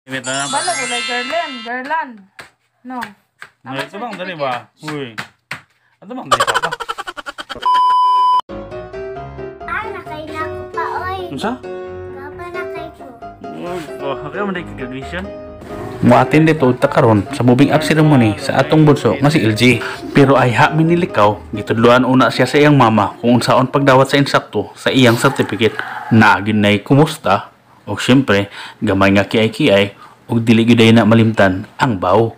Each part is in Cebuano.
Ito na. Bala gulay garland, garland. No. Ay, ito bang dali ba? Uy. Ano bang dali pa? Ah, nakaila ko pa, oy. Unsa? Gapa na kay ko. Uy, oh, kaya mo ka graduation? Moattend dito ta karon sa moving up ceremony sa atong bunso nga si LG. Pero ay ha minilikaw, gitudloan una siya sa iyang mama kung unsaon pagdawat sa insakto sa iyang certificate. Naagin na'y kumusta? O syempre, gamay nga kiay-kiay ug dili gyud na malimtan ang baw.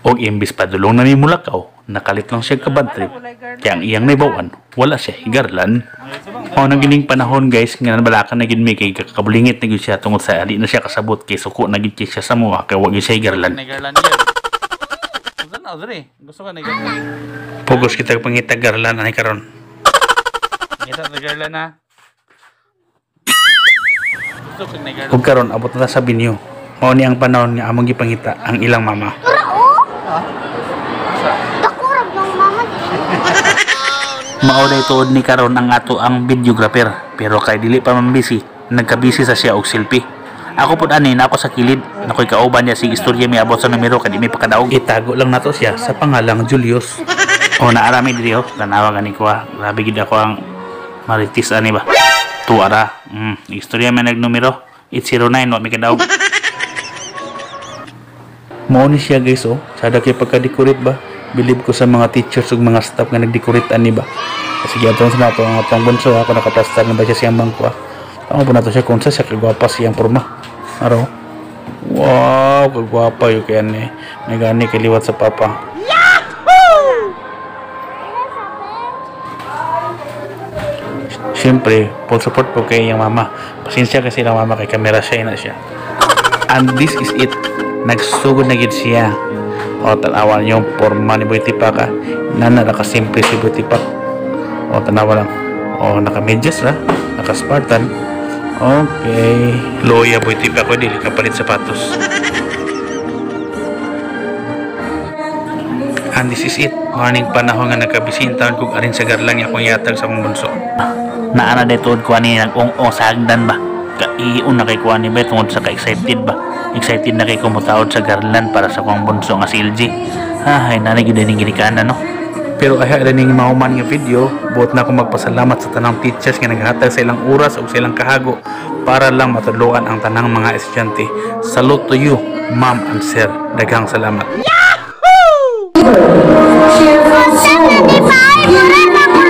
Og imbis padulong na mulakaw, nakalit lang siya ka bad trip. Kaya ang iyang naibawan, wala siya higarlan. O nang gining panahon, guys, nga nabalakan na gid mi kay kakabulingit na gyud siya tungod sa di na siya kasabot kay suko na gid kay siya sa mua kay wa gyud siya higarlan. Garlan yun. Unsa na, Audrey? Gusto ka na garlan? Pugos kita pangita garlan ani karon. Ngita na garlan na. Gusto ka na garlan. Ug karon abot na ta sa venue. Mao ni ang panahon nga among gipangita ang ilang mama. Tura, oh! Dakurag ng mama din. Mao day tuod ni karon ang ato ang videographer, pero kay dili pa man busy, nagkabisi sa siya og selfie. Ako pud ani na ako sa kilid, nakoy kauban niya si istorya mi abot sa numero kay di mi pakadaog. Itago lang nato siya sa pangalang Julius. O naarami diri oh, tanawa gani ko ah. Grabe gid ako ang maritis ani ba. Tuara. Istorya may nagnumero 809 wa mi kadaog. Mao ni siya, guys, oh. Sada kay pagka-decorate ba? Bilib ko sa mga teachers ug mga staff nga nag-decorate ani ba. Sige, atong sa nato ang atong bunso ako nakaplastar na ba siya siyang bangko ah. Tama po nato siya kung sa siya kagwapa siyang porma. Aro. Wow, kagwapa yun kaya ni. May gani kay liwat sa papa. Siyempre, full support po kay iyang mama. Pasensya kasi ilang mama kay kamera siya na siya. And this is it. Nagsugod na gid siya. O, tanawa niyo yung forma ni Boy Tipak ah. Nana, nakasimple si Boy Tipak. O, tanawa lang. O, naka-medyas ra. Naka-Spartan. Okay. Loya, Boy Tipak ko, dili ka palit sapatos. And this is it. Morning panahon nga nagkabisin taon kog arin sa garlang akong yatag sa akong bunso. Naana day tuod ko ani nag-ong-ong sa hagdan ba. Kaiun na kay ko ani ba tungod sa ka-excited ba. Excited na kay kumutaod sa garlan para sa akong bunso nga si LG. Hay, nana gyud ning ginikanan no. Pero ay ra ning mahuman nga video, buot na ako magpasalamat sa tanang teachers nga naghatag sa ilang oras ug sa ilang kahago para lang matudloan ang tanang mga estudyante. Salute to you, ma'am and sir. Daghang salamat. Cheerful soul. 75! Mura na ko.